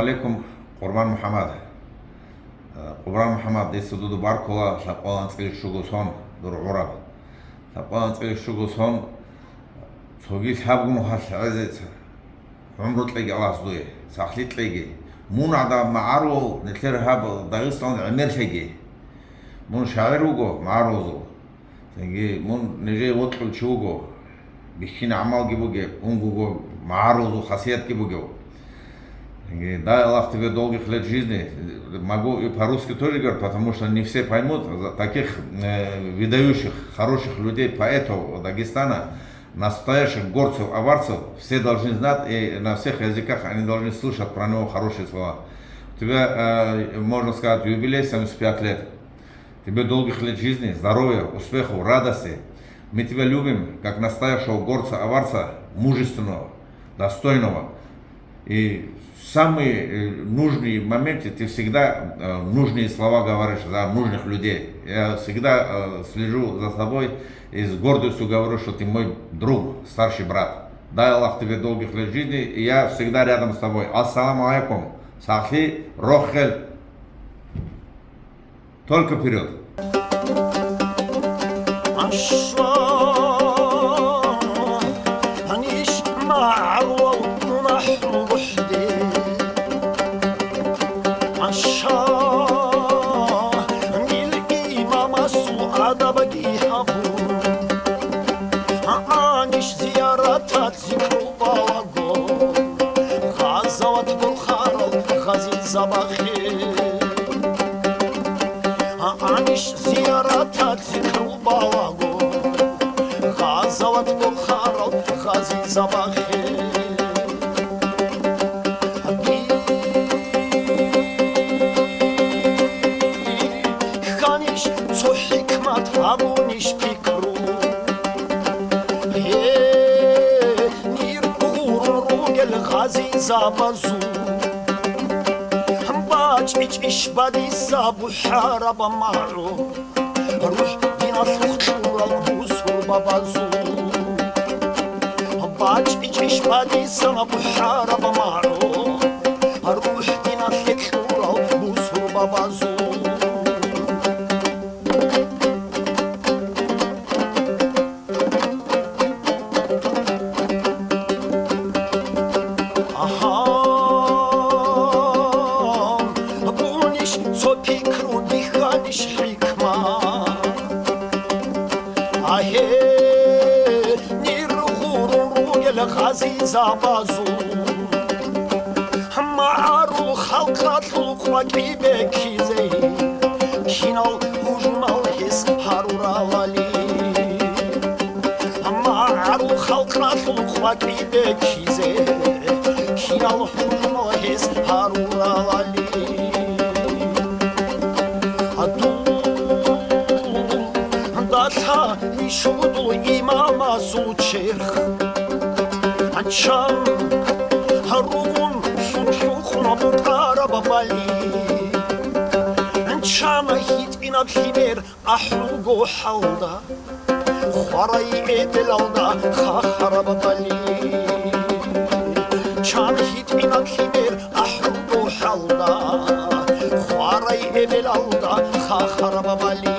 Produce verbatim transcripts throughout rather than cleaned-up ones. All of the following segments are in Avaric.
Алейкум, Къурбан МухӀаммад. Э, Къурбан МухӀаммад, дица дуда баркула, лъабкъоялда анцӀила щуго сон дур гӀураб. Лъабкъоялда анцӀила щуго сон цоги лъабго нухалъ гӀезе гӀумру кьеги Аллагьас дуе, сахлъи кьеги. Мун гӀадаб магӀарулал нилъер гьаб Дагъистаналда гӀемер лъеги. Мун шагӀир вуго магӀарулазул. Цинги мун нижее вокьулев чи вуго, бихьинаб гӀамалги бугеб, унгого магӀарулазул хасиятги бугев. Цинги, дай Аллах тебе долгих лет жизни. Могу и по-русски тоже говорить, потому что не все поймут. За таких, э, выдающих, хороших людей, поэтов Дагестана, настоящих горцев, аварцев, все должны знать, и на всех языках они должны слышать про него хорошие слова. У тебя, э, можно сказать, юбилей семьдесят пять лет. Тебе долгих лет жизни, здоровья, успехов, радости. Мы тебя любим, как настоящего горца, аварца, мужественного, достойного. И в самые, э, нужные моменты ты всегда, э, нужные слова говоришь за нужных людей. Я всегда, э, слежу за тобой и с гордостью говорю, что ты мой друг, старший брат. Дай Аллах тебе долгих лет жизни, и я всегда рядом с тобой. Ассаламу алейкум. Сахлъи, рохел. Только вперед! Анщ, анищ магӀарулал мунагь бугьде. Анщ, нил имамасул адабги гьабун. Анищ зияратат зикру балагун. Гъазават борхарал гъазизабахъе. Анищ зияратат зикру балагун. Гъазават борхарал гъазизабахъе. Хьанищ цо хӀикмат гьабунищ пикру. Гьенир гъурун ругел гъазизабазул. БачӀичӀищ бадиса бухӀараб магӀу. РухӀ диналъухъ кьурал бусурбабазул. БачӀичӀищ бадиса бухӀараб магӀу. РухӀ диналъе кьурал бусурбабазул. Агьа, бунищ цо пикру, бихьанищ хӀикмат. Агье, нир гъурун ругел гъазизабазул. МагӀарул халкъалъул къвакӀи бекизе, кинал гьужумал гьес гьаруралали. МагӀарул халкъалъул къвакӀи бекизе, кинал гьужумал гьес гьаруралали. Дун далъа нишудул имамасул черх. Чан ругун лъунлъухъун букӀараб бали. Чан хитӀинаб лъимер ахӀулго хӀалда, хварай эбелалда хахараб бали. Чан хитӀинаб лъимер ахӀулго хӀалда, хварай эбелалда хахараб бали.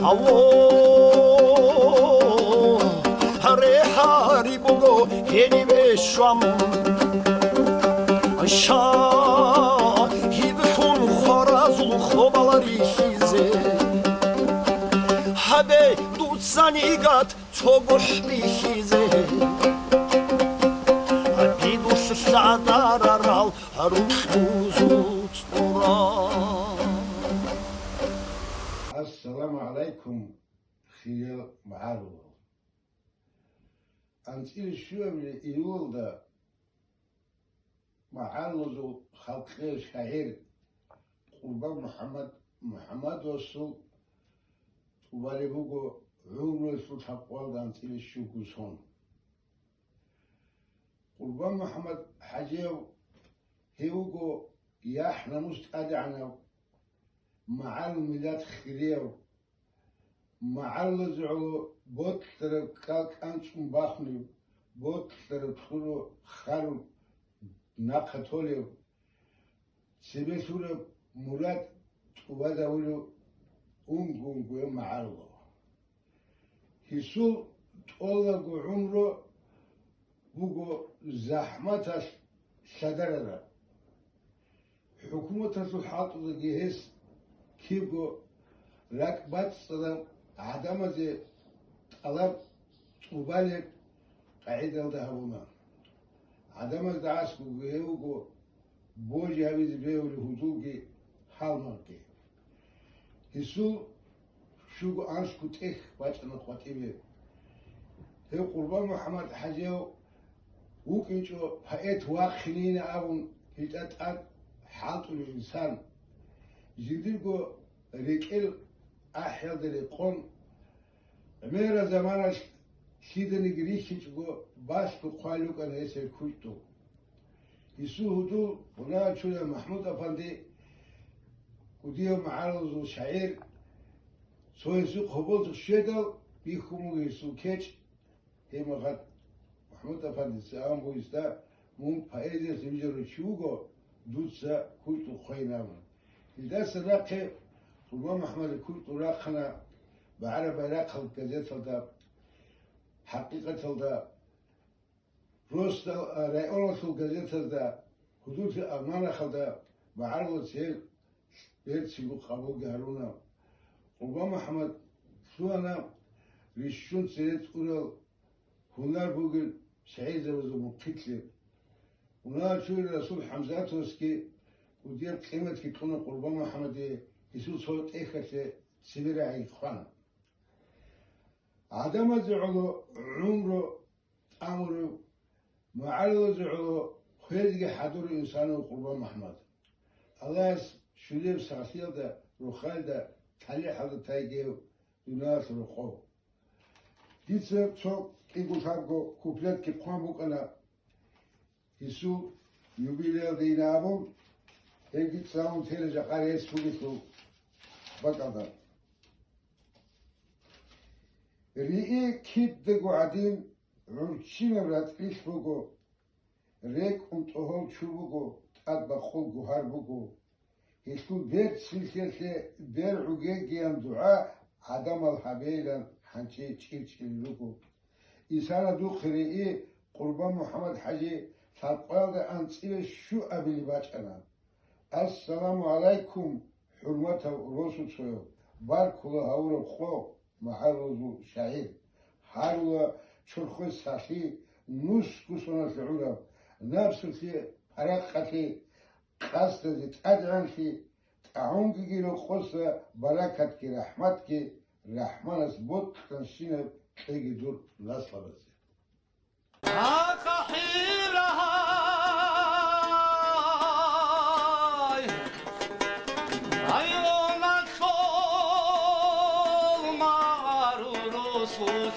Аллагь, гьаре гьари буго гьениве щвамун. Шагьидлъун хваразул хобал рихьизе. Гьабе дуца нигат цо гохӀ бихьизе, бидулъ лъадарарал рукъузул цӀура. Ассаламу гӀалайкум, хириял магӀарулал! АнцӀила щуабилеб июлалда магӀарулазул халкъияв шагӀир Къурбан МухӀаммад МухӀаммадовасул тӀубалеб буго гӀумруялъул лъабкъоялда анцӀила щуго сон. Къурбан МухӀаммад ХӀажияв гьев вуго яхӀ-намус тӀадегӀанав, магӀарул миллат хирияв, магӀарулазе гӀоло бокьараб кӀал кӀанцӀун бахунеб, бокьараб кьуро харун нахъа толеб, цебе лъураб мурад тӀубазабулев унго-унгояв магӀарулав. Гьесул тӀолабго гӀумру буго захӀматалъ лъадарараб. ХӀукуматалъул хӀалтӀудаги гьес кибго ракӀ бацӀцӀадаб гӀадамазе тӀалаб тӀубалеб къагӀидалда гьабуна. ГӀадамазда гӀасго гьев вуго божи гьавизе бегьулев гьудулги гьалмагъги. Гьесул щуго анлъго тӀехь бачӀана къватӀибе. Гьев Къурбан МухӀаммад хӀажияв вукӀинчӀо поэт вахъинина абун гьитӀа тӀад хӀалтӀулев инсан. Жиндирго рекӀел ахӀиялда рекъон, гӀемерал заманалъ лъиданиги рихьичӀого балъго хъван рукӀана гьесие кучӀдул. Гьесул гьудул гьунар чурай МахӀмуд-апанди, кӀудияв магӀарулазул шагӀир, цо гьесухъ гьоболлъухъ щведал бихьун буго гьесул кечӀ. Гьеб мехалъ МахӀмуд-апандица абун буго гьесда: «Мун поэзиялъе вижарав чи вуго, дуца кучӀдул хъвейин», – абун. Гьелдаса нахъе Къурбан МухӀаммадил кучӀдул рахъана БагӀараб байрахъал газеталда, ХӀакъикъаталда, просто районалъул газетазда, гьудуллъи альманахалда магӀарулаца гьел берцинго къабулги гьаруна. Къурбан МухӀаммад лъугьана рищун цере цӀурал гьунар бугел шагӀирзабазул мухъилъе. Унал чурай Расул ХӀамзатовасги кӀудияб къиматги кьуна Къурбан МухӀаммаде, гьесул цо тӀехьалъе цебе рагӀи хъвана. ГӀадамазе гӀоло гӀумру тӀамурав, магӀарулазе гӀоло хвезеги хӀадурав инсанав Къурбан МухӀаммад. Аллагьас щулеб сахлъиялда, рохалда, талихӀалда тайги гьев дуниялалъул рокъов. Дица цо кӀиго-лъабго куплетги хъван букӀана гьесул юбилеялда ина абун, гьебги цӀалун тела жакъа рес бугелъул бакӀалда. Риги кидаго гӀадин гӀурччинаб ратӀлилъ буго, рекӀун тӀогьол чу буго, тӀад бакъул гугьар буго. Гьелъул берцинлъиялъе бергӀугегиян дугӀа гӀадамал гьабейилан хӀанчӀи чӀир-чӀирил руго. Инсанадухъе риги Къурбан МухӀаммад хӀажи лъабкъоялда анцӀила щу абилеб бачӀана: «Ассаламу гӀалайкум, хӀурматав росуцояв, баркула гьавураб къо, магӀарулазул шагӀир! Гьарула чорхое сахлъи, нусго соналъе гӀураб, напсалъе парахалъи, къасдазе тӀадегӀанлъи, тӀагӀунгеги рокъоса баракатги рахӀматги, РахӀманас бокьанщинаб кьеги дур наслабазе». Гьакъа хӀирагьай, гьайоналъул магӀарул росулъ.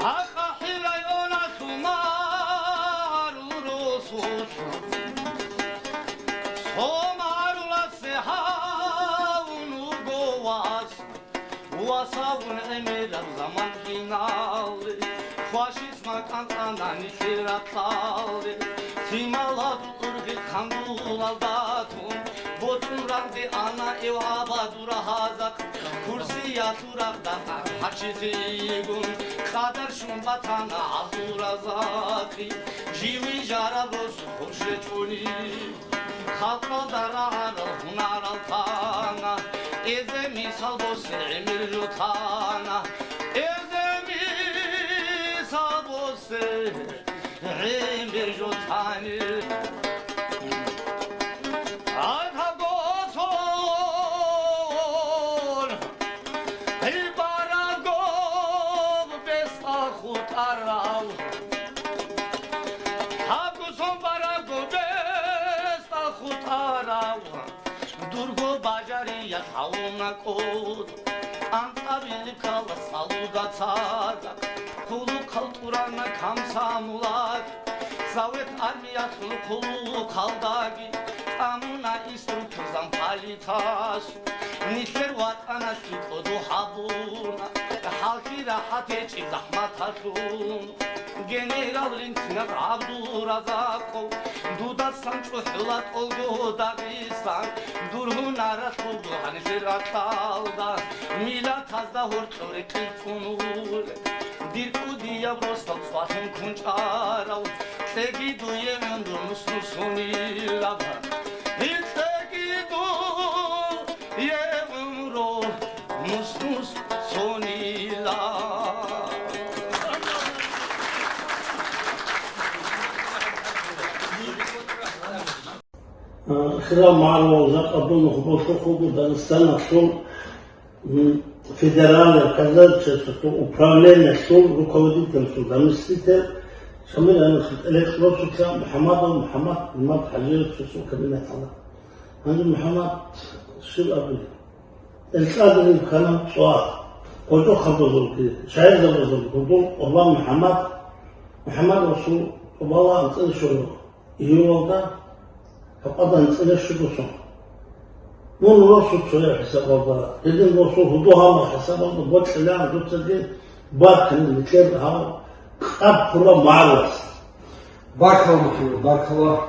Гьакъа хӀирагьай оналъул магӀарул росулъ. Цо магӀаруласе гьавун вуго вас. Васавун гӀемераб заман киналде, фашизм кӀанцӀана нилъер ракьалде. Лъималазул ургъи хъандулалда тун, боцӀун ранде ана эв гӀабадур гьазакъ. Курсиялъул рагъда гьарчизегун, къадар щун батана гӀазул разакъи. Живий жараб росу хуршечӀони. Халкъалда рагӀарал гьунарал тана, эзе мисал босе гӀемер жо тана, эзе мисал босе гӀемер жо тани. Гьагго сон гьибарагов бесла хутӀарав, гьагго сон барагов бесла хутӀарав. Дурго бажариялъ гьавуна кӀод, анцӀабилеб ккала цӀалуда цадахъ, хъулухъал тӀурана комсомолалъ, Совет армиялъул хъулухъалдаги, Амуна инструкторзан палитас, нилъер ватӀаналъе кӀодо гьабуна, хӀалхьи рахӀат гьечӀеб захӀматалъун. Генерал-лейтенант ГӀабдуразакъов, дудасан чӀухӀула тӀолго Дагъистан, дур гьунаралъул гьанжер ракьалда, миллатазда гьоркьор рекъон цӀунулеб, дир кӀудияб росдал цӀвалъун кунчӀарав, кьеги дуе гӀумру нус-нусунилаб, кьеги дуе гӀумру нус-нусунилаб. Хирал магӀарулал жакъа дун хутӀболъухъего Дагъистаналъул, м, федеральный казначействоялъул управлениялъул руководительасул заместитель Шамил Аминхъ тӀерекь росулъа МухӀаммадов МухӀаммад МухӀаммад ХӀажиевичасул кабинеталда. Гьанже МухӀаммад щиб абуни? Элкъадирин ккана цӀва, гъоркьохъабазулги, шагьирзабазулги гьудул Къурбан МухӀаммад, МухӀаммад расул тӀубала анцӀила щуго июлалда, гьаб къадан анцӀила щуго сон. Мун росу цояв хӀисабалда, гьедин росу гьудул гьабал хӀисабалда бокьилаан дуцаги баркани нилъер гьав къаб ккула магӀарулас. Баркала, МухӀаммад, баркала.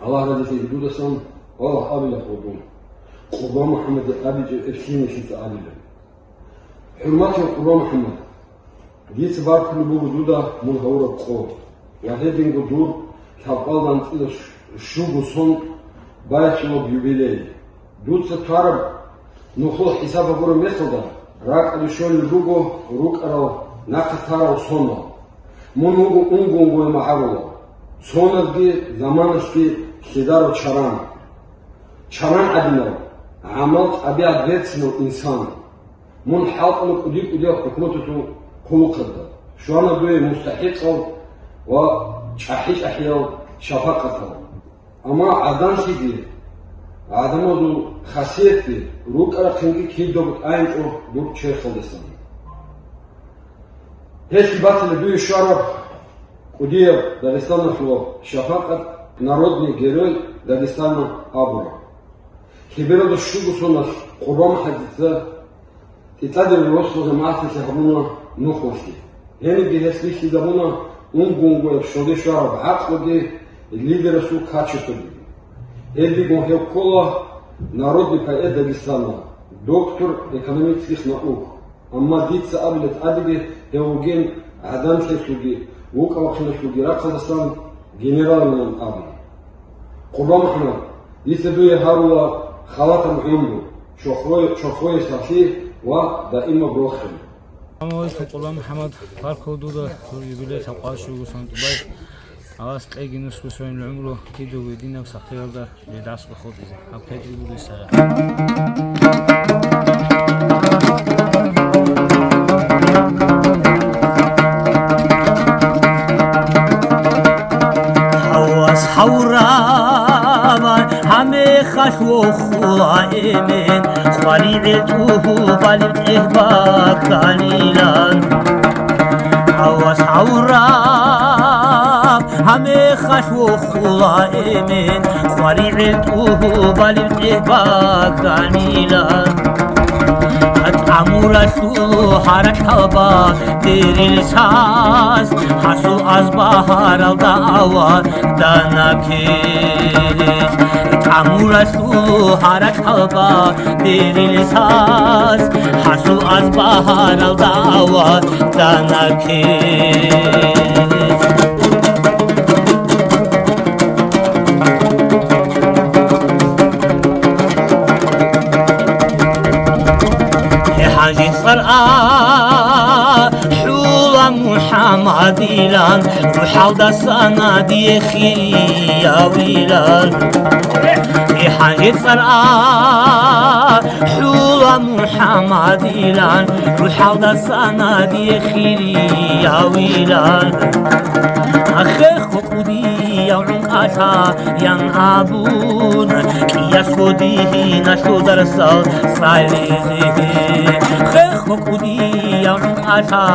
Аллагь разилъеги дудасан, валлагь, абилеб гьудул. Къурбан МухӀаммаде абичӀеб эб лъица абилеб. ХӀурматияв Къурбан МухӀаммад, дица баркулеб буго дуда мун гьавураб къо ва гьединго дур лъабкъоялда анцӀила щуго сон байбихьулеб юбилей. Дуца ккараб нухлул хӀисаб гьабураб мехалда, ракӀалде щолеб буго рукӀарал нахъе тарал сонал. Мун вуго унго-унгояв магӀарулав, соназги заманалъги лъедарав чаран. Чаран гӀадинав, гӀамал-тӀабигӀат берцинав инсан. Мун хӀалтӀула кӀуди-кӀудиял хӀукуматалъул хъулухъазда, щвана дуе мустахӀикъал ва чӀахӀи-чӀахӀиял шапакъатал. Амма гӀадамлъиги, гӀадамазул хасиятги рукӀа-рахъинги кидаго тӀаинчӀо дур черхалдасан. Гьелъ батила дуе щвараб кӀудияб Дагъистаналъул шапакъат, народный герой Дагестана абураб. Лъебералда щуго соналъ Къурбан МухӀаммадица ТӀитӀадерил росдал жамагӀаталъе гьабуна нухлъи. Гьенибги гьес бихьизабуна унго-унгояб щолде щвараб гӀакълуги лидерасул качествоги. Гьеб буго гьев ккола народный поэт Дагестана, доктор экономических наук. Амма дица абилеб тӀадеги гьев вугин гӀадамлъиялъулги, вукӀа-вахъиналъулги рахъалдасан генералилан абун. Къурбан МухӀаммад, дица дуе гьарула халатаб гӀумру, чорхое, чорхое сахлъи ва даимаб рохел. Амма Къурбан МухӀаммад, баркула дуда дур юбилей лъабкъоялда щуго сон тӀубай. Аллагьас кьеги нусго цоян гӀумру, кидаго гьединаб сахлъиялда жидасго хутӀизе. Гьаб кедри бугесара. Гьавас гьаврабан гьамехалъ вохула эмен, къваригӀел тӀубалеб тӀегь баканилан. Гьавас гьавраб гьамехалъ вохула эмен, къваригӀел тӀубалеб тӀегь баканилан. ТӀамуралъул гьаракь гьалба дерил саз, хӀасул аз багьаралда авадана кеч. ТӀамуралъул гьаракь гьалба дерил саз, хӀасул аз багьаралда авадана кеч. ХӀажи цӀар а хӀула МухӀаммадилан, рухӀалдасан дие хириявилан. ХӀажи цӀар а хӀула МухӀаммадилан, рухӀалдасан дие хириявилан. Ахехго кӀудияв гӀункӀалъа ян абун, кӀиясго дигьиналъул дарсал цӀализе. Хехго кӀудияв гӀункӀалъа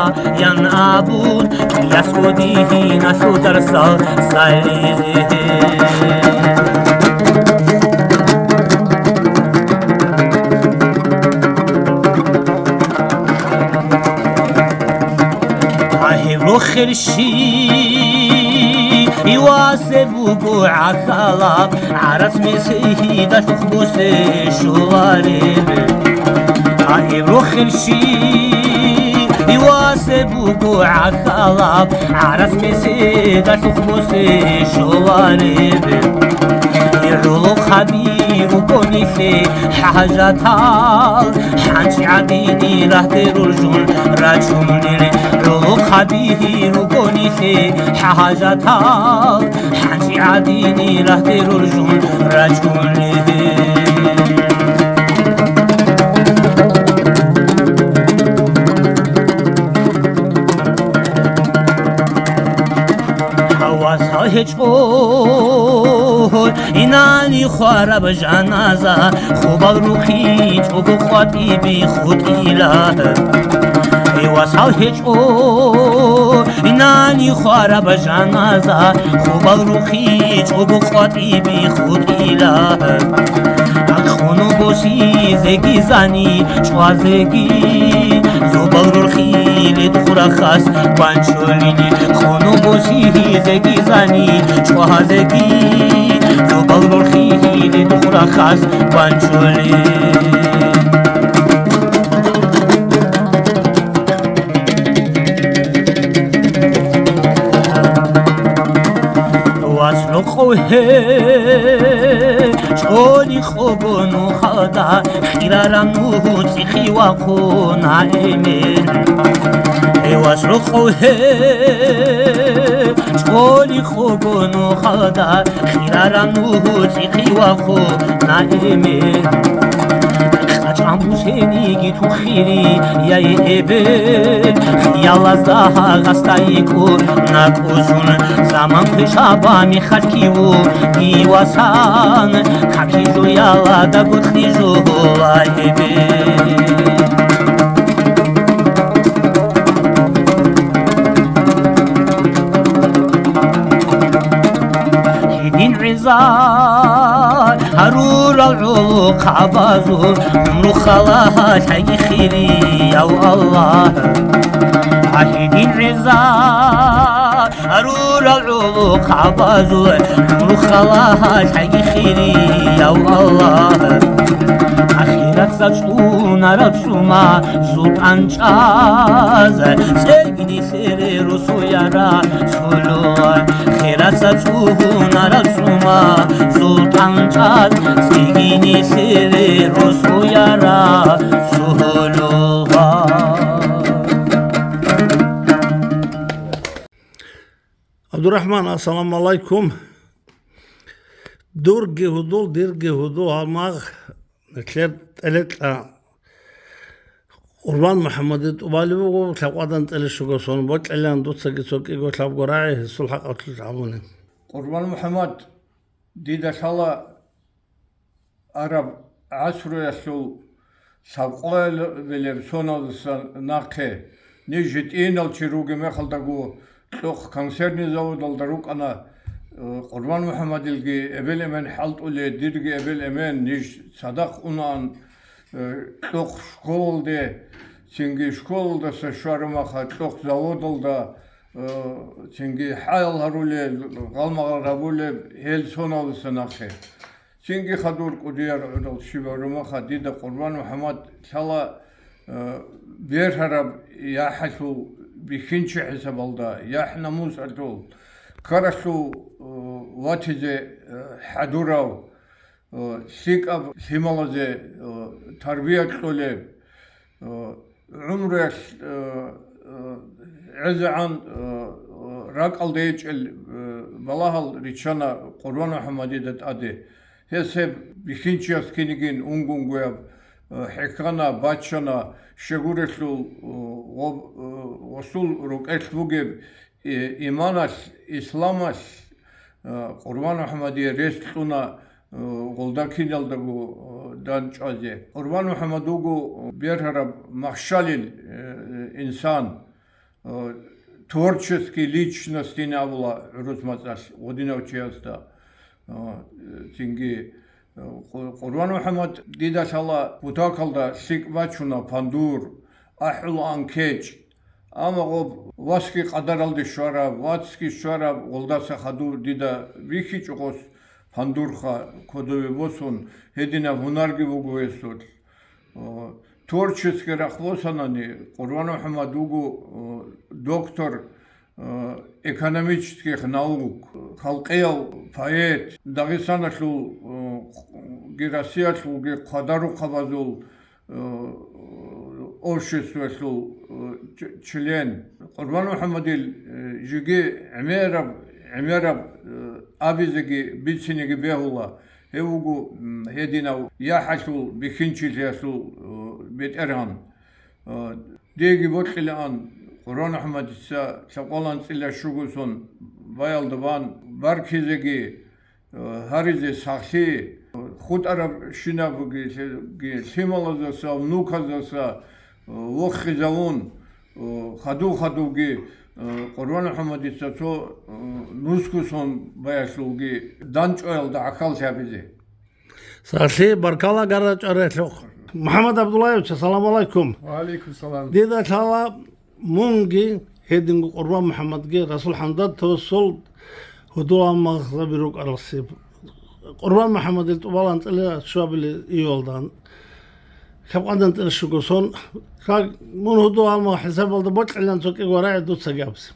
ян абун, кӀиясго дигьиналъул дарсал цӀализе. Херщи васе буго гӀахьалаб, гӀарац месегьидалъухъ босе щолареб. Гьеб рохел щивасе буго гӀахьалаб, гӀарац меседалъухъ босе щолареб. ГӀолохъаби руго нилъе хӀажатал, хӀанчи гӀадини рагьде руржун рачунел. ГӀолохъаби руго нилъе хӀажатал, хӀанчи гӀадини рагьде руржун рачунел. Гьавасал гьечӀо инани хвараб жаназа, хубал рухъичӀого къватӀиби хутӀила. Гьавасал гьечӀо инани хвараб жаназа, хубал рухъичӀого къватӀиби хутӀила. Хъоно босизеги зани чӀвазеги, зобал рорхиле духъ рахас банчолин. Хъоно босизеги зани чӀвазеги, зобал рорхиле духъ рахас банчолин. Вас рокъов гьечӀони къого нухалда, хирараб нугьу цӀихъи вахъуна эмен. Вас рокъов гьечӀони къого нухалда, хирараб нугьу цӀихъи вахъуна эмен. КъачӀан бусениги тухири, яй эбел, хиялазда гьагъасда йикӀу накӀусун. Заман квешаба мехалъ киву гивасан, каки жуяла дагу кьижула эбел. Гьедин гӀеза гьарурал гӀолохъабазул гӀумру халалъаги хирияв Аллагь. Гьедин гӀеза гьарурал гӀолохъабазул гӀумру халалъаги хирияв Аллагь. Ахиратда цӀунараб цӀума зултӀан чӀаз, цӀегине лъере росояра сулула. Хиратда цӀунараб цӀума зултӀан чӀаз, цӀегине лъере росояра сулула. Абдурахман, ассаламу алайкум. Дурги гьудул, дирги гьудул гьалмагъ, нилъер тӀелетӀа Къурбан МухӀаммадил тӀубалеб буго, лъабкъоялда тӀелищего сон бокьилан, дуцаги цо кӀиго лъабго рагӀи гьесул хӀакъалъулъ гьабуни. Къурбан МухӀаммад, дида лъала араб гӀасруялъул лъабкъоялда соналдаса нахъе, ниж житӀинал чи ругеб мехалдаго кьохъ консервный заводалда рукӀана, э, Къурбан МухӀаммадилги эбел-эмен хӀалтӀулел, дирги эбел-эмен, ниж цадахъ унаан, э, кьохъ школалде, цинги школалдаса щвараб мехалъ кьохъ заводалда, э, цинги хӀаял гьарулел, гъалмагъал гьабулеб гьел соналдаса нахъе. Цинги хадур кӀудияр гӀурал щибаб румаха дида Къурбан МухӀаммад лъала, э, бергьараб яхӀалъул бихьинчи хӀисабалда, яхӀ-намусалъул, ккаралъув, э, ватизе, э, хӀадурав, э, лъикӀаб лъималазе, э, тарбия кьолеб, э, гӀумруялъ, э, э, гӀезегӀан, э, э, ракӀалда гьечӀел, э, балагьал риччана Къурбан МухӀаммадида тӀаде. Гьес гьеб бихьинчияс кинигин унго-унгояб, э, хӀехьана, бачана, щегурелъул, э, гъоб-, э, гъосул рукӀелъ бугеб, э, иманалъ, исламалъ, э, Къурбан МухӀаммадие рес кьуна, э, гъолда киналдаго, э, дандчӀвазе. Къурбан МухӀаммад вуго бергьараб махщалил, э, инсан, э, творческий личностьин абула гӀурус мацӀалъ гъодинав чиясда. Э, цинги, э, Къу-, Къурбан МухӀаммад дида лъала кутакалда лъикӀ бачуна пандур, ахӀулаан кечӀ, Амма гъоб васги къадаралде щвараб, вацги щвараб, гъолдаса хадув дида бихьичӀо гъос пандурха кодове босун, гьединаб гьунарги буго гьесулъ. О, творческий рахъ босанани, Къурбан МухӀаммад вуго, о, доктор, э, экономических наук, халкъияв поэт, Дагъистаналъул, э, ги Россиялъулги хъвадарухъабазул, э, обществалъул, э, ч-, член. Къурбан МухӀаммадил, э, жеги гӀемераб, гӀемераб, э, абизеги бицинеги бегьула. Гьев вуго, м, гьединав яхӀалъул бихьинчилъиялъул, э, бетӀергьан. Э, диеги бокьилаан, Къурбан МухӀаммадица лъабкъоялда анцӀила щуго сон баялда бан баркизеги, э, гьаризе сахлъи, э, хутӀарабщинабги лъи-, ги лъималаздаса, внуказдаса, э, вохизавун, э, хадув-хадувги, э, Къурбан МухӀаммадица цо, э, нусго сон баялъулги данчӀваялда гӀахьаллъи гьабизе. Сахлъи, баркала гара чӀаралъухъ. МухӀаммад ГӀабдуллаевич, ассаламу гӀалайкум. Ва гӀалайкум салам. Дида лъала мунги, гьединго Къурбан МухӀаммадги Расул ХӀамзатовасул гьудул-гьалмагъзаби рукӀаралси. Къурбан МухӀаммадил тӀубал анцӀила щуабилеб июлалда лъабкъоялда анцӀила щуго сон. Мун гьудул-гьалмагъ хӀисабалда бокьилаан цо кӀиго рагӀи дуцаги абизе.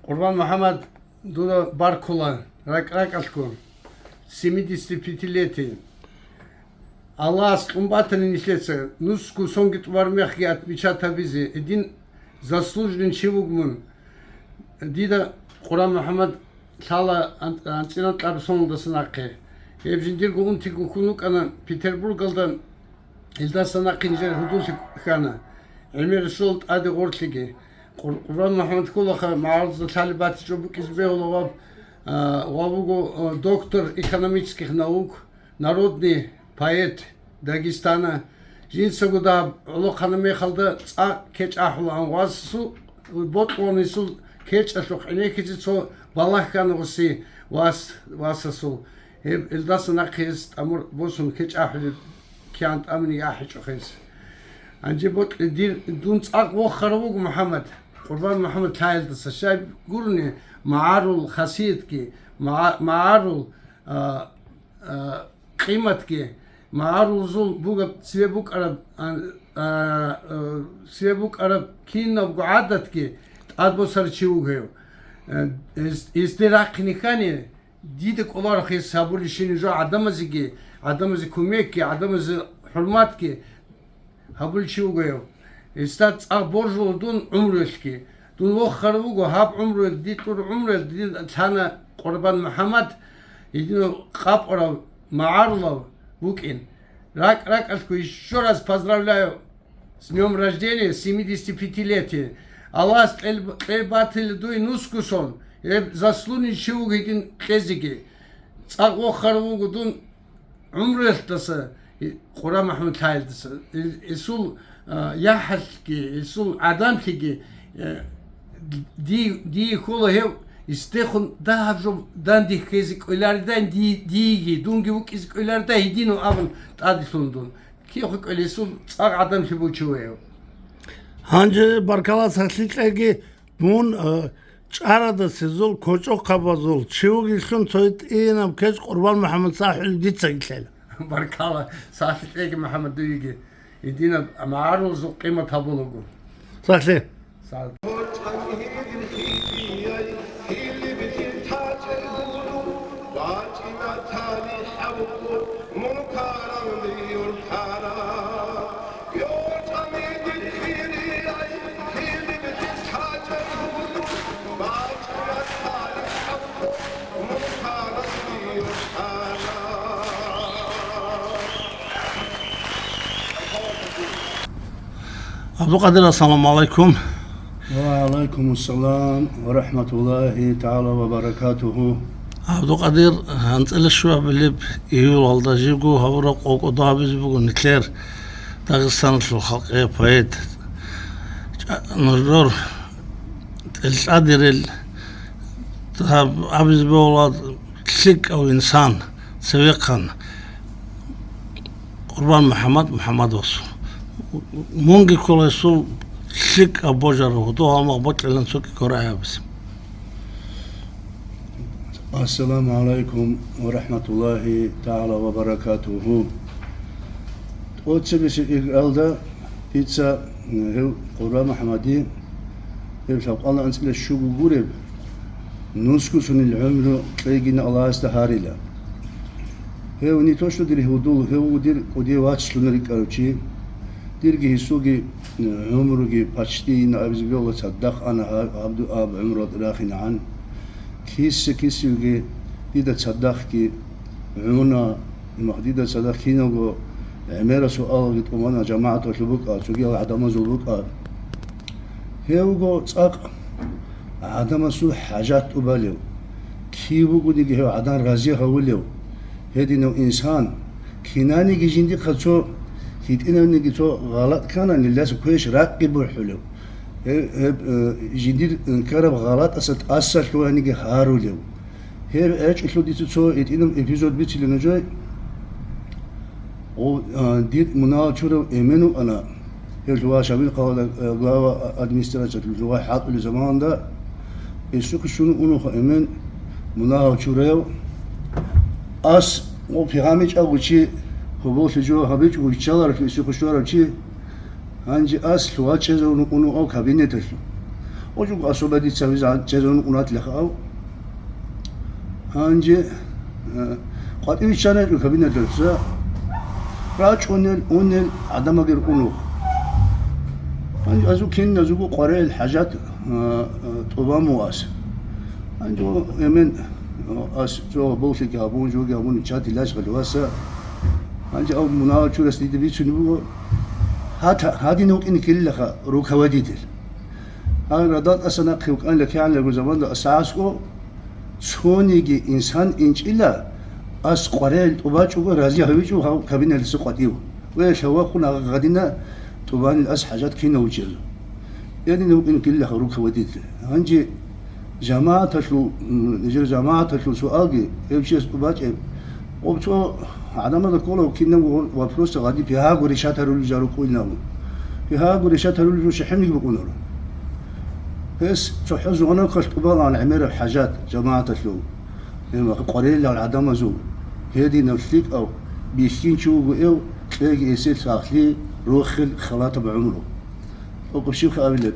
Къурбан МухӀаммад, дуда баркула ракӀ-ракӀалъго, семидесятипятилетие. Аллагьас кьун батани нилъеца, нусго сонги тӀубараб мехги отмечать гьабизе, гьедин заслуженный чи вуго мун. Дида Къурбан МухӀаммад лъала ан-, анцӀила кьаб соналдаса нахъе. Гьеб жиндирго унтиго хьун вукӀана Петербургалда, гьелдаса нахъе нижер гьудуллъи хьана, гӀемерисел тӀаде гъорлъиги. Къур-, Къурбан МухӀаммад кколаха, магӀарулазда лъалеб батичӀо букӀизе бегьула гъаб, а, гъаб буго, а, доктор экономических наук, народный поэт Дагестана. Жинцаго дагьаб гӀолохъанаб мехалда цӀакъ кечӀ ахӀулаан васасул, бокьулаан гьесул кечӀалъухъ гӀенеккизе цо балагь хьана гъуси вас-, васасул. Гьеб илдаса нахъе гьес тӀамур босун кечӀ ахӀулеб киян тӀамиги ахӀичӀо гьес. Гьанже бокьи дир, дун цӀакъ вохарав вуго, МухӀаммад, Къурбан МухӀаммад лъаялдаса. Щай гурони, магӀарул хасиятги, магӀа-, магӀарул, а, а, къиматги, магӀарулазул бугеб цебе букӀараб, а, а, а, цебе букӀараб кинабго гӀадатги тӀадбосарав чи вуго гьев. Э, гьес-, гьесде рахъине хьани, дида кӀоларо гьес гьабулебщинаб жо гӀадамазеги, гӀадамазе кумекги, гӀадамазе хӀурматги гьабулев чи вуго гьев. Гьесда цӀакъ боржула дун гӀумруялъги. Дун вохарав вуго, гьаб гӀумруялъ, дир гӀумруялъ дир лъана Къурбан МухӀаммад, гьединав къапӀурав, магӀарулав вукӀин. РакӀ-ракӀалъго ещё раз поздравляю с днём рождения, семидесятипятилетие. Аллагьас кьел-, кьел батила дуе нусго сон, гьеб заслуженный чи вуго гьедин кьезеги. ЦӀакъ вохарав вуго дун гӀумруялдаса, и, Къурбан МухӀаммад лъаялдаса. И, гьесул, а, яхӀалъги, гьесул гӀадамлъиги, э, ди-, дие ккола гьев, истехун дагьаб жо данде ккезе кӀолардай ди-, диеги, дунги вукӀизе кӀолардай гьединав абун тӀаделъун дун. Киехъе кӀолесул цӀакъ гӀадамлъи бучеваяв. Гьанже баркала сахлъи кьеги, мун, э, чӀарадасезул, кочӀохъабазул чи вугелъун цо гьитӀинаб кечӀ Къурбан МухӀаммад сахӀулеб дицаги лъела. Баркала сахлъи кьеги, МухӀаммад, дуеги. Гьединаб магӀарулазул къимат гьабулаго. Сахлъи. ГӀабдулкъадир, ассаламу гӀалайкум. Ва гӀалайкум ассалам ва рахӀматуллагьи тагӀала ва баракатугьу. ГӀабдулкъадир, анцӀила щуабилеб июлалда живго гьавураб къо-, кӀодо гьабизе буго нилъер Дагъистаналъул халкъияв поэт. ЧӀа-, нужер тӀелцӀадерил гьаб-, абизе бегьула лъикӀав инсан, цевехъан Къурбан МухӀаммад МухӀаммадовасул. Мунги ккола гьесул лъикӀаб божарав гьудул-гьалмагъ бокьилан цоги ккараб гьабизе. Ассаламу гӀалайкум ва рахӀматуллагьи тагӀала ва баракатугьу. ТӀоцебесеб иргаялда дица гьев Къура МухӀаммади, гьев лъабкъалда анцӀила щуго гуреб, нусго сунел гӀумру кьегина Аллагьасда гьарила. Гьев не то что дир гьудул, гьев вуго дир кӀудияв вачлъун рикӀкӀарав чи. Дирги гьесулги гӀумруги почти ина абизе бегьула цадахъ ана гьаб-, гьабду аб гӀумру рахинегӀан. Киса-кисевги дида цадахъги гӀуна, мах дида цадахъ киналго гӀемерасул алги тӀубана жамагӀаталъул букӀа, цогиял гӀадамазул букӀа. Гьев вуго цӀакъ гӀадамасул хӀажат тӀубалев, кив вугониги гьев гӀадан рази гьавулев, гьединав инсан, кинаниги жиндихъа цо гьитӀинавниги цо гъалатӀ ккана, нилъеца квеш ракӀги бухӀулев, гьеб, гьеб, э, жиндир инкараб гъалатӀаса тӀасалъугьаниги гьарулев. Гьеб гьечӀелъул дица цо гьитӀинаб эпизод бицилин нужее. О, а, дир мунагьал чурав эмен вукӀана. Гьев Лъугьа Шамил хъалада, а, глава администрациялъул Лъугьа хӀалтӀулел заманалда, гьесухъе щун унухъа эмен мунагьал чураяв. Ас, о, пигьамичӀав чи, гьоболлъи жо гьабичӀого виччаларелъул гьесухъе щварав чи. Гьанже ас Лъугьа чӀезавун вукӀун вукӀав кабинеталъув. Гьожуго особо дица гьезда чӀезавун вукӀун ватилаха ав. Гьанже, э, къватӀив чӀана гьечӀо кабинеталъуса, рачӀунел, унел гӀадамаги рукӀун вуго. Гьанже азу киназего къваригӀел хӀажат, э, э, тӀубан буго ас. Гьанже эмен, э, ас цо гьоболлъиги гьабун, жоги гьабун, чатилаш гъалваса. Гьанже ав мунагьал чурас дида бицунеб буго. Гьата-, гьадин вукӀине ккелилаха руководитель. Гьанже радал тӀаса нахъе вукӀанила кигӀанлъарго заманда асхӀабасго цониги инсан инчӀила, ас къваригӀел тӀубачӀого рази гьавичӀо гьав кабинеталъуса къватӀив. Ве лъавахъун гъадина тӀубанила ас хӀажат кинав виччазул. Гьадин вукӀине ккелилаха руководитель. Гьанже ЖамагӀаталъул, м, нижер жамагӀаталъул суалги, гьев чияс тӀубачӀеб, гъоб цо гӀадамазда ккола кинабго вопросда гъади пигьаго решать гьарулел жо рукӀунилан. Пигьаго решать гьарулел жо щибниги букӀунаро. Гьес цохӀо зугьанахъалъ тӀубалаан гӀемераб хӀажат жамагӀаталъул, гьеб къваригӀел гӀадамазул, гьединав лъикӀав, бихьинчи вуго гьев, кьеги гьесие сахлъи, рохел, халатаб гӀумру. Окъубщибха абилеб.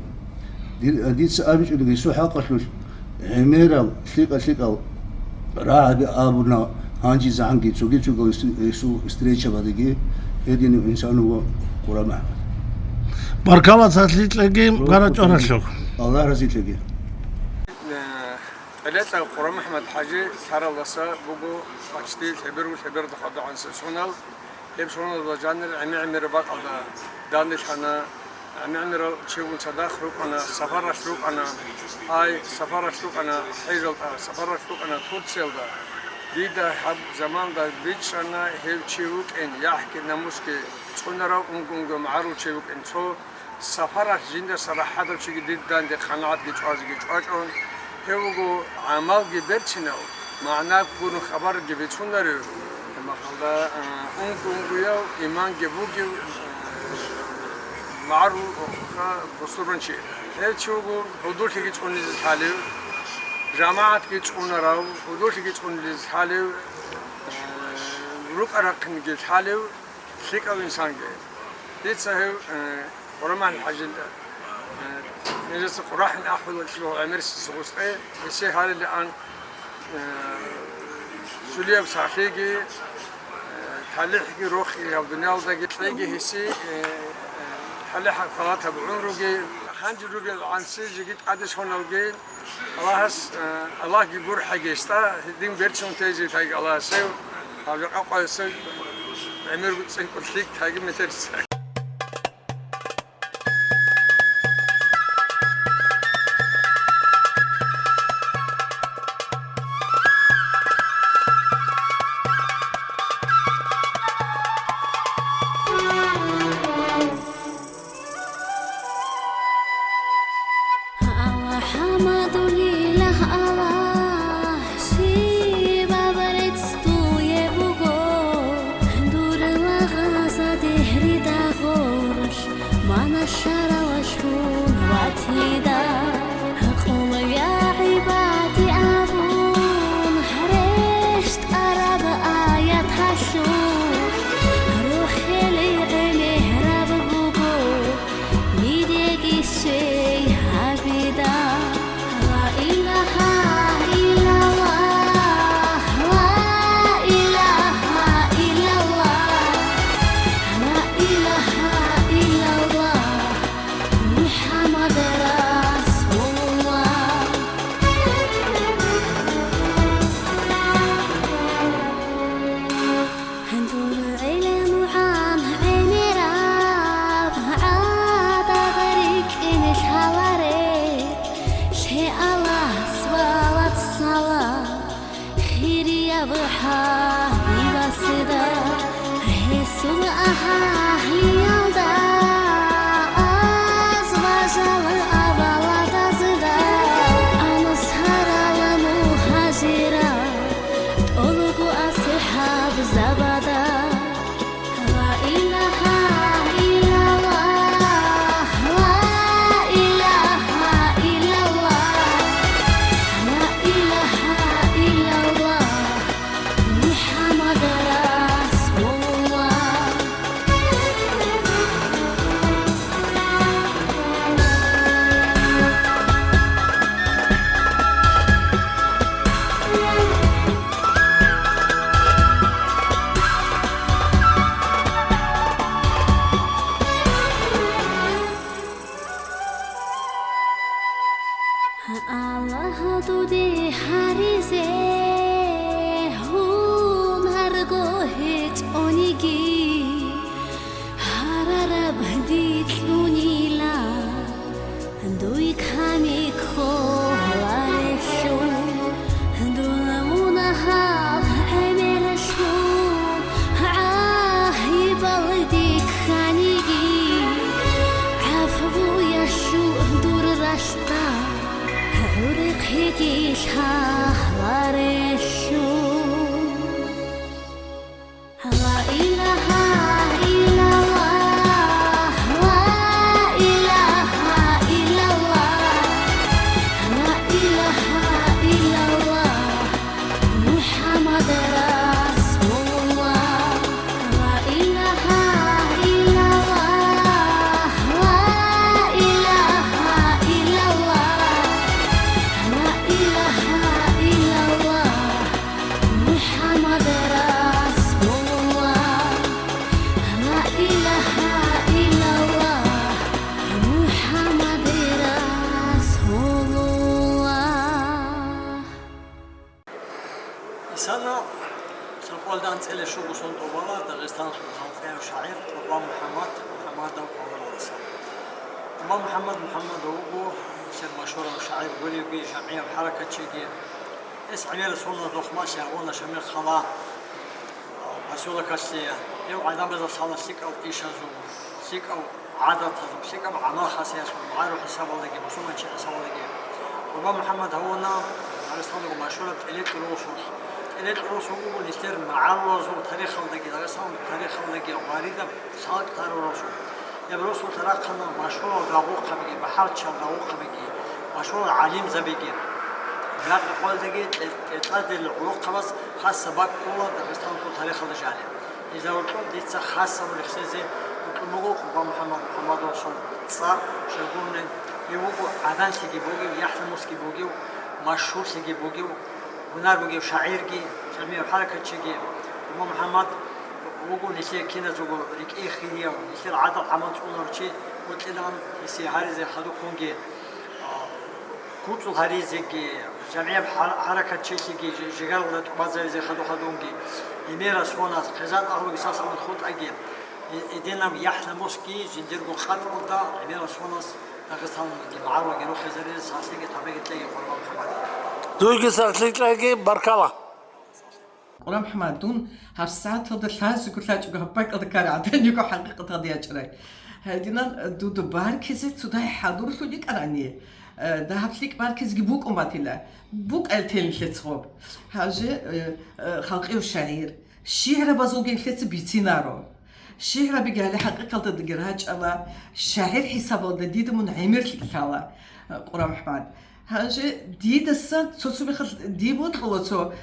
Дир-, дица абичӀони гьесул хӀакъалъулъ гӀемерал, лъикӀа-лъикӀал рагӀаби абуна, гьанжезегӀанги цоги-цогал гьесул встречабаздаги гьединав инсан вуго Къура МухӀаммад. Баркала, сахлъи кьеги, гара чӀваралъуг. Аллагь разилъеги. Э, тӀадегӀанав Къура МухӀаммад хӀажи лъаралдаса буго почти лъеберго-лъеберда хадугӀан сесунал. Гьеб соналда жанир гӀемер-гӀемераб бакӀалда данделъана, гӀемер-гӀемерал чи вугун цадахъ рукӀана, сапаралъ рукӀана, ай, сапаралъ рукӀана хӀежалда, сапаралъ рукӀана Турциялда. Дида гьаб заманда бичӀчӀана гьев чи вукӀин, яхӀги намусги цӀунарав, унго-унго магӀарул чи вукӀин. Цо сапаралъ жиндаса рахӀатав чиги дир данде къанагӀатги чӀвазеги чӀвачӀун, гьев вуго гӀамалги берцинав, магӀна гурони хабарги бицунарев, гьеб мехалда, а, унго-унгояв, иманги бугев, а, магӀарул ха-, бусурбанчи. Гьев чи вуго гьудуллъиги цӀунизе лъалев, жамагӀатги цӀунарав, гьудуллъиги цӀунизе лъалев, а, рукӀа-рахъинги лъалев, лъикӀав инсанги. Дица гьев, э, Къура МухӀаммад хӀажил, э, нижеца Къурахин ахӀулелъул гӀемерисез гъустӀе, гьесие гьарилаан, э, цӀулияб сахлъиги, э, талихӀги рохиги гьаб дуниялдаги кьеги гьесие, э, э, талихӀаб халатаб гӀумруги, гьанже ругел гӀанси жеги тӀаде соналги, Аллагьас, э, Аллагьги гурхӀаги гьесда, гьедин берцинав тезе тайги Аллагьасев, гьав жакъа къоясев гӀемер цӀинкӀур лъикӀ тайги метерца. АлхӀамдулиллагь, Аллагь, щибаб рецц дуе буго, дур лагъаза дегьрида гъоркь Аллагь, дуде гьаризе гьунарго гьечӀониги, гьарараб дилъунила дуй камик холарелъул, дун мунагьал гӀемерлъун гӀагьибалде кканиги, гӀафуялъул дур ралъ гӀурхъиги лъаларелъул. Ла илагьа иллаллагь, ла илагьа иллаллагь, ла илагьа иллаллагь. МухӀаммад расулуллагь. Ла илагьа иллаллагь, ла илагьа иллаллагь, ла илагьа иллаллагь, МухӀаммад расулуллагь. Ла илагьа иллаллагь, МухӀаммад расулуллагь. Исана лъабкъоялда анцӀила щуго сон тӀубала Дагъистаналъул халкъияв шагӀир Къурбан МухӀаммад МухӀаммадов аварагас. Къурбан МухӀаммад МухӀаммадов вуго нилъер машгьурав шагӀир гуревги, жамгӀияв хӀаракатчиги. Гьес гӀемерас гьуна дохмалъи гьавуна Шамил хъала, а, поселокалъе. Гьев гӀадамазда лъала лъикӀал ишазул, лъикӀал гӀадатазул, лъикӀаб гӀамал-хасияталъул, магӀарул хӀисабалдаги, мусулманчи хӀисабалдаги. Къурбан МухӀаммад гьавуна Дагъистаналдаго машгьураб ТӀелекь росулъ. ТӀелекь росул вуго нилъер магӀарулазул тарихалдаги, Дагъистаналъул тарихалдаги гъваридаб лъалкӀ тарав росул. Гьеб росулъ рахъана машгьурал рагъухъабиги, бахӀарчиял рагъухъабиги, машгьурал гӀалимзабиги. Ракъа къоялдаги тӀе-, тӀекьадил гӀолохъабаз хасаб бакӀ ккола Дагъистаналъул тарихалда жаниб. Гьезда гьоркьоб дица хасаб рехсезе бокьун буго Къурбан МухӀаммад МухӀаммадовасул цӀар, щайгурелъул гьев вуго гӀаданлъиги бугев, яхӀ-намусги бугев, машгьурлъиги бугев, гьунар бугев шагӀирги, жамгӀияв хӀаракатчиги. Къурбан МухӀаммад вуго нилъер киназего рекӀее хирияв, нилъер гӀадал гӀамал цӀунарав чи вукӀилан гьесие гьаризе хадуб хунги, а, куцӀул гьаризеги, жамгӀияб хӀар-, хӀаракатчилъиги, жи-, жигаралда тӀубазабизе хадур-хадурги, гӀемерас гьунас, хъизан агьлуги сасабун хутӀаги, и-, гьединаб яхӀ-намусги жиндирго къатӀалда гӀемерас гьунас Дагъистаналдаги магӀарулги рохизаризе сахлъиги табиги кьеги Къурбан МухӀаммад. Дуйги сахлъи кьеги, баркала. Къурбан МухӀаммад, дун гьабсагӀаталда лъазего лъачӀого гьаб бакӀалда ккарай гӀадан йиго хӀакъикъаталда ячӀарай. Гьединан дуда баркизе цодай хӀадурлъун йикӀарани, э, дагьаб лъикӀ баркизеги букӀун батила. БукӀал тел нилъеца гъоб. Гьанже, э, э, халкъияв шагӀир, шигӀрабазулги нилъеца бицинаро. ШигӀрабиги гьале хӀакъикъаталдаги рачӀала, шагӀир хӀисабалда дида мун гӀемерлъи лъала, э, Къурбан МухӀаммад. Гьанже дидасан цо-цо мехалъ дие бокьула цо,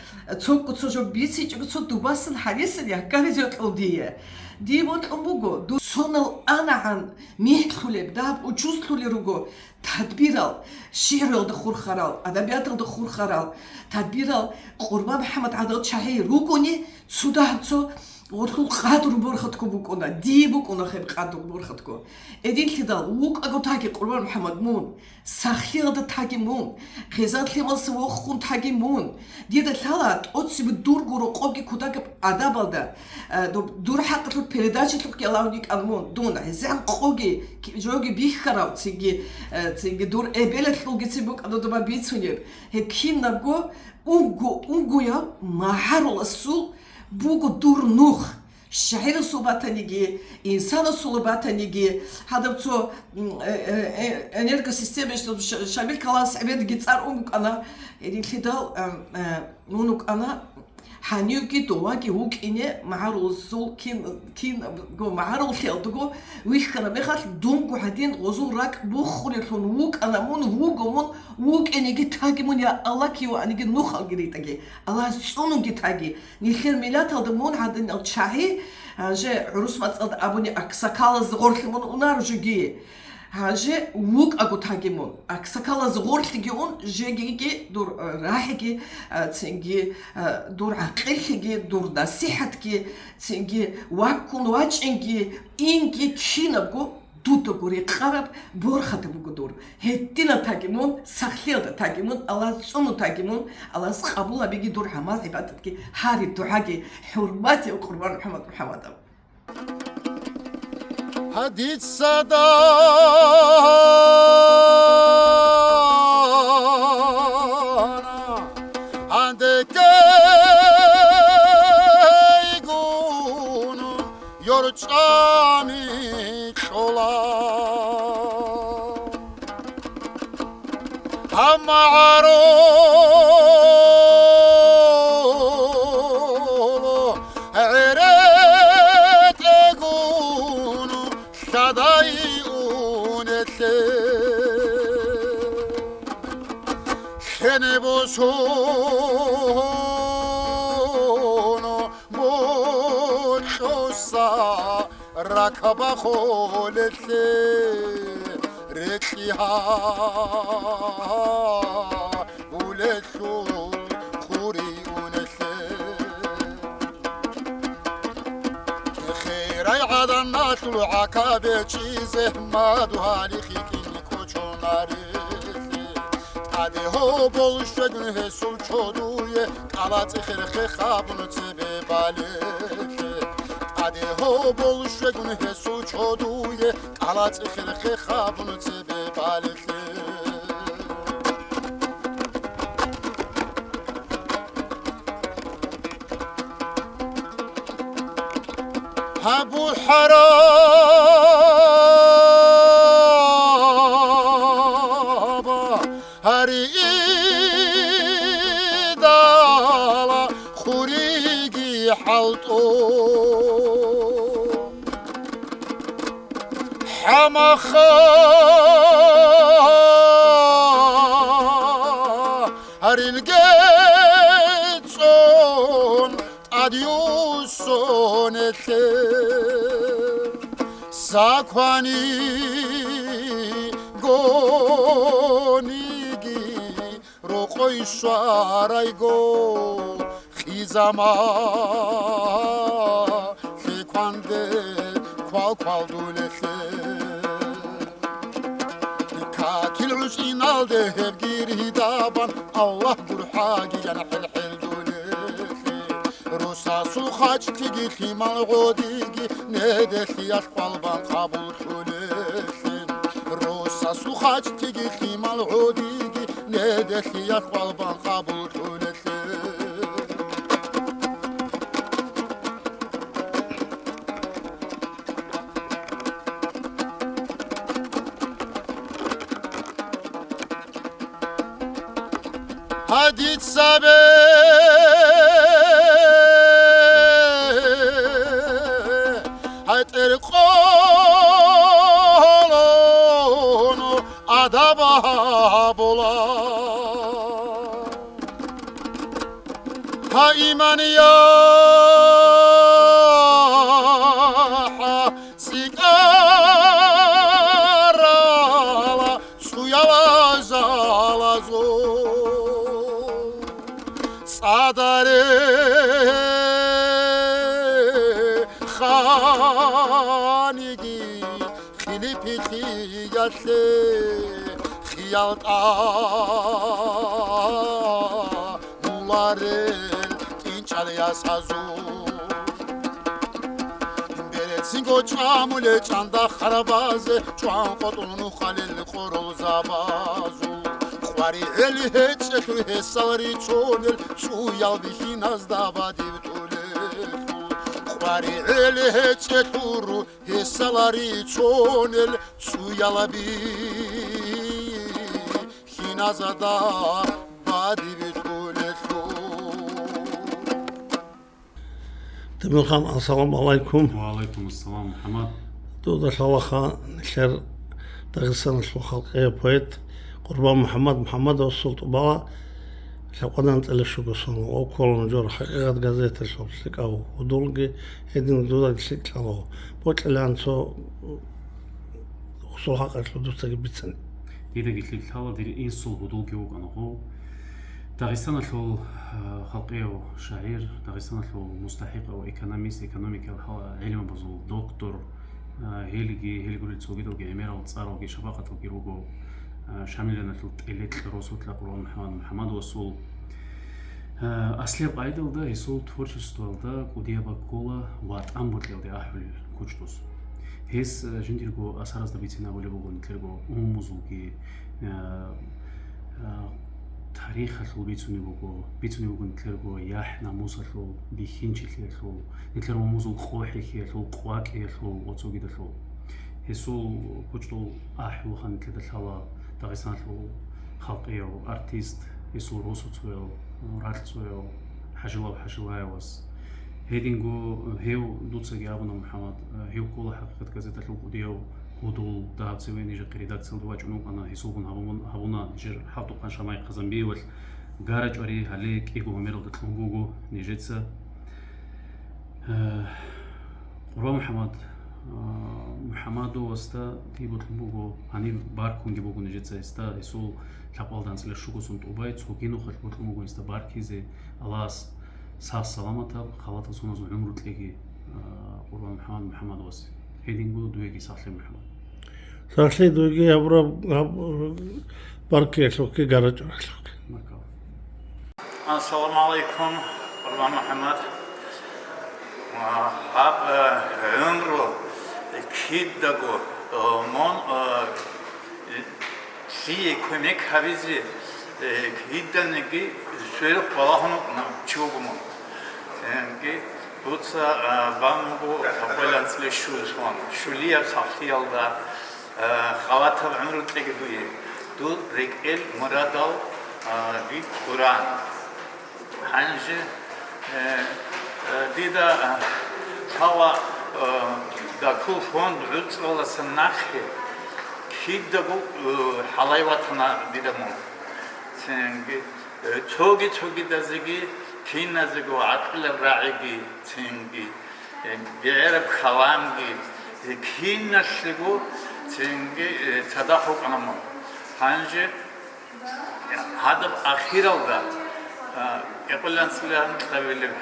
цо, цо жо бицинчӀого цо дубасан гьарисан гьаккаризе кьун дие. Дие бокьун буго, дун сонал анагӀан михӀлъулеб, дагьаб учузлъулел руго тадбирал, шигӀруялда хурхарал, адабияталда хурхарал тадбирал Къурбан МухӀаммад гӀадал чагӀи ругони, цо дагьаб цо Гъорлъул къадру борхатго букӀуна, дие букӀуна гьеб къадру борхатго. Гьединлъидал вукӀаго таги, Къурбан МухӀаммад, мун, сахлъиялда таги мун, хъизан-лъималса вохун таги мун. Дида лъала тӀоцебе дурго рокъобги кутакаб адабалда, э, доб-, дур хӀакъалъулъ передачалъухъги алагьун йикӀан мун, дун гӀезегӀан къоги, ки-, жоги бихьарав, цинги, э, цинги дур эбелалъулгицин букӀана доба бицунеб. Гьеб кинабго унго-унгояв магӀаруласул буго дур нух. ШагӀирасул батаниги, инсанасул батаниги, гьадаб цо, м, э, э, э, энергосистемаялъул Ша-, Шамил Калас ГӀемерги цӀар ун букӀана, гьединлъидал, э, э, ун вукӀана, гьанивги доваги вукӀине магӀарулазул кин, кин, го магӀаруллъиялдаго вихьана мехалъ, дунго гьадин гъозул ракӀ буххулелъун вукӀана мун, вуго мун, вукӀинеги таги мун, я Аллагь, киваниги нухалги ритӀаги, Аллагьас цӀунунги таги. Нилъер миллаталда мун гьадинал чагӀи, гьанже гӀурус мацӀалда абуни, аксакалаз гъорлъи мун унар жеги. Гьанже вукӀаго таги мун. Аксакалаз гъорлъиги ун, жегиги дур, э, рагӀиги, э, цинги, э, дур гӀакъиллъиги, дур насихӀатги, цинги ваккун вачӀинги, инги кинабго Дудаго рекъараб борхатаб буго дур. Гьединал таги мун, сахлъиялда таги мун, Аллагьас цӀуну таги мун, Аллагьас къабул гьабиги дур гӀамал-гӀибадатги, гьари дугӀаги, хӀурматияв Къурбан МухӀаммад МухӀаммадов. Гьадица дана гьандеккейгун, ЙорчӀами кьола. Амма гӀароло гӀеретӀегун лъадай унелъе. Лъене босуно бокьуса ракабахулелъе, рекьи гьабулелъул хъури унелъе. Херай гӀаданалъул гӀака бечӀизе мадугьали хикин кочонарелъе. ТӀаде гьобол щвегун гьесул чодуе, кӀалацӀи херхе хабун цебе балелъе. ТӀаде гьобол щвегун гьесул чодуе, кӀалацӀи херхе хабун цебе балелъе. Абу ХӀараба гьари идала хуриги хӀалтӀун. ХӀамаха гьарилгецӀун тӀадюссунелъе, саквани гониги рокъой щварайго, хизама лъекванде квал-квалдулелъе. Какил гӀучӀиналде гьебги ридабан, Аллагь гурхӀаги ян хӀел-хӀелдулелъе. Росасул хачтиги лъимал гӀодиги неделъиялъ къвалбан къабуллъулелъе. Росасул хачтиги лъимал гӀодиги неделъиялъ къвалбан къабуллъулелъе. Гьадица бегьтӀер къолоно адаб гьабула. Гьа, иман яхӀ цӀикӀкӀарала цӀуяла залазул, цӀадаре ханиги хили пихиялъе хиял тӀамуларел тӀинчӀал ясазул. Берецинго чӀамуле чӀанда харабазе, чӀван къотӀун нухалел къоролзабазул. КъваригӀел гьечӀелъул гьесал рицунел цӀуял бихьиназда бадибтӀулелъул. КъваригӀел гьечӀелъул гьесал рицунел цӀуял бихьиназда бадибтӀулелъул. Темирхан, ассаламу гӀалайкум. Ва гӀалайкум ассалам, МухӀаммад. Дуда лъалаха нилъер Дагъистаналъул халкъияв поэт Къурбан МухӀаммад МухӀаммадовасул тӀубала лъабкъоялда анцӀила щуго сон ва ккола нужер ХӀакъикъат газеталъул лъикӀав гьудулги, гьедин дудаги лъикӀ лъала. Бокьилаан цо гъусул хӀакъалъулъ дуцаги бицани. Дидаги лъикӀ лъала, дир инсул гьудулги вукӀана гъов. Дагъистаналъул, а, халкъияв шагӀир, Дагъистаналъул мустахӀикъав экономист, экономикал гьал-, гӀилмабазул доктор, А, гьелги, гьел гурел цогидалги гӀемерал цӀаралги шапакъаталги руго, а, Шамиланалъул тӀелекь росулъа Къурбан МухӀаммад МухӀаммадовасул. А, аслияб къайдалда гьесул творчествоялда кӀудияб баккола ватӀан бокьиялде ахӀулел кучӀдус. Гьес, а, жиндирго асаразда бицин абулеб буго нилъерго умумузулги, а, а, тарихалъул бицунеб буго, бицунеб буго нилъерго яхӀ-намусалъул, бихьинчилъиялъул, нилъер умумузул къо-хӀехьиялъул, къвакӀиялъул ва цогидалъул. Гьесул кучӀдул ахӀулха нилъеда лъала Дагъистаналъул халкъияв артист, гьесул росуцояв, ракьцояв ХӀажилав ХӀажилаевас. Гьединго гьев, дуцаги абуна, МухӀаммад, гьев ккола «ХӀакъикъат» газеталъул кӀудияв гьудул, дагьаб цеве нижехъе редакциялда вачӀун вукӀана, гьесулгун гьабун-, гьабуна нижер хӀалтӀухъан Шамай Хъазанбиевалъ гарачӀвари, гьале кӀиго гьумералда кьун буго нижеца. Э, Къурбан МухӀаммад, а, МухӀаммадовасда дие бокьун буго, гьаниб баркунги буго нижеца гьесда, гьесул лъабкъоялда анцӀила щуго сон тӀубай, цоги нухалъ бокьун буго гьесда баркизе, Аллагьас сагъ-саламатаб, халатаб соназул гӀумру кьеги, а, Къурбан МухӀаммад МухӀаммадовасе. Гьединго дуеги сахлъи, МухӀаммад. Сахлъи дуеги гьабураб, гьаб-, баркиялъухъги, гарачӀваралъухъги. Баркала. Ассаламу гӀалайкум, Къурбан МухӀаммад. А, гьаб, э, гӀумру кидаго, э, мун, э, лъие кумек гьабизе, э, киданиги сверухъ балагьун вукӀана чи вуго мун. Цинги дуца, э, бан буго лъабкъоялда анцӀила щуго сон, щулияб сахлъиялда, э, халатаб гӀумру кьеги дуе. Дур рекӀел мурадал, э, дид гуран. Гьанже, э, э, дида, э, лъала, э, дакул фонд гӀуцӀраласан нахъе кидаго, э, гьалай ватана дида мун. Цинги, э, цоги-цогидазеги, киназего гӀакъилаб рагӀиги, цинги, э, бегӀераб каламги, э, киналъего цинги, э, цадахъ вукӀана мун. Гьанже гьадаб ахиралда, а, кӀикъоялда анцӀила гьанкьабилеб,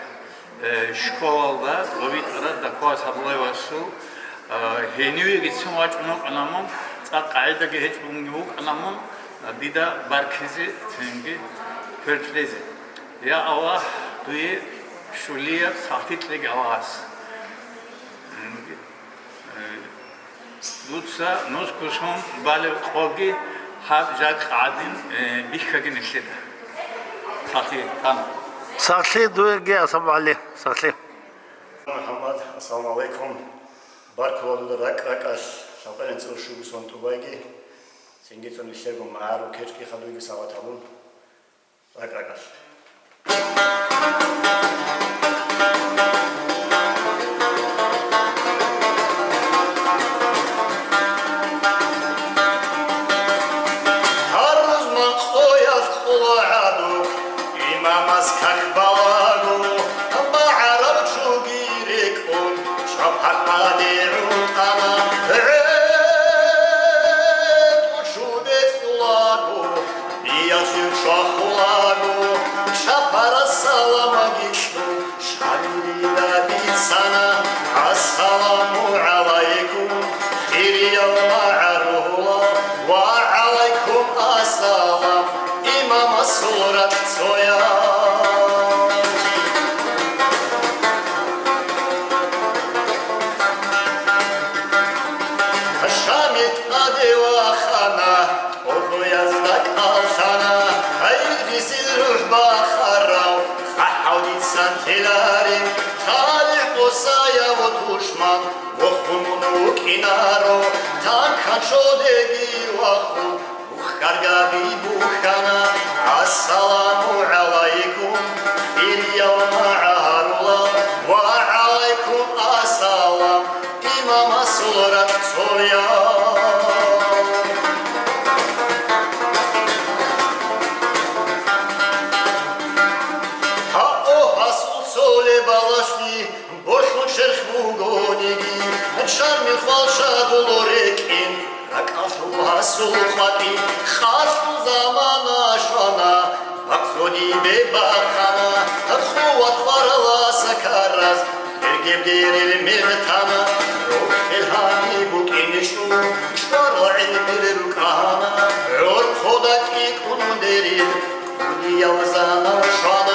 э, школалда тӀубитӀараб Дакуа Сабулаевасул, а, гьенивегицин вачӀун вукӀана мун, цӀакъ къагӀидаги гьечӀогунги вукӀана мун, а, дида баркизе цинги квертлъезе. Я Аллагь, дуе щулияб сахлъи кьеги Аллагьас. Э, Дуца нусго сон балеб къоги гьаб жакъа гӀадин, э, бихьаги нилъеда. Сахлъи, тана. Сахлъи дуеги, Асаб ГӀали, сахлъи. МухӀаммад, ассаламу гӀалайкум. Баркула дуда ракӀ-ракӀалъ лъабкъоялда анцӀила щуго сон тӀубайги, цинги цо нилъерго магӀарул кечӀги хадуйги сагъат гьабун. РакӀ-ракӀалъ. Гьарузман къоялъ къулагӀадухъ имамас как балаго, магӀараб чуги рекӀун, чӀвапакъаде гӀутӀана, гӀетӀу чу бецӀулаго, Биялъул чвахулаго, чапарас саламги кьун, Шамилида бицана: «Ассаламу гӀалайкум, хириял магӀарулал, ва гӀалайкум ассалам, имамасул ракьцоял». Шамил тӀаде вахана, тӀобоязда кӀалъана, гьайрисил рухӀ бахарав, хъахӀав дица теларин, талихӀ къосаяв тушман, вохун мун вукӀинаро, танкан чодеги вахун, Ухкаргаби бухьана: «Ассаламу гӀалайкум, хириял магӀарулал, ва гӀалайкум ассалам, имамасул ракьцоял». Гьа, о, гьасул цолебалалъи Бохьун черх бугониги, чарми хвалчагуло рекӀин, ракӀалъул гьасул къватӀи, халъул замана щвана, бакъ цо дибе бахъана, къуват хвараласа ккараз, бергеб дерел мегъ тана, рохел гьани Ялзана ва шала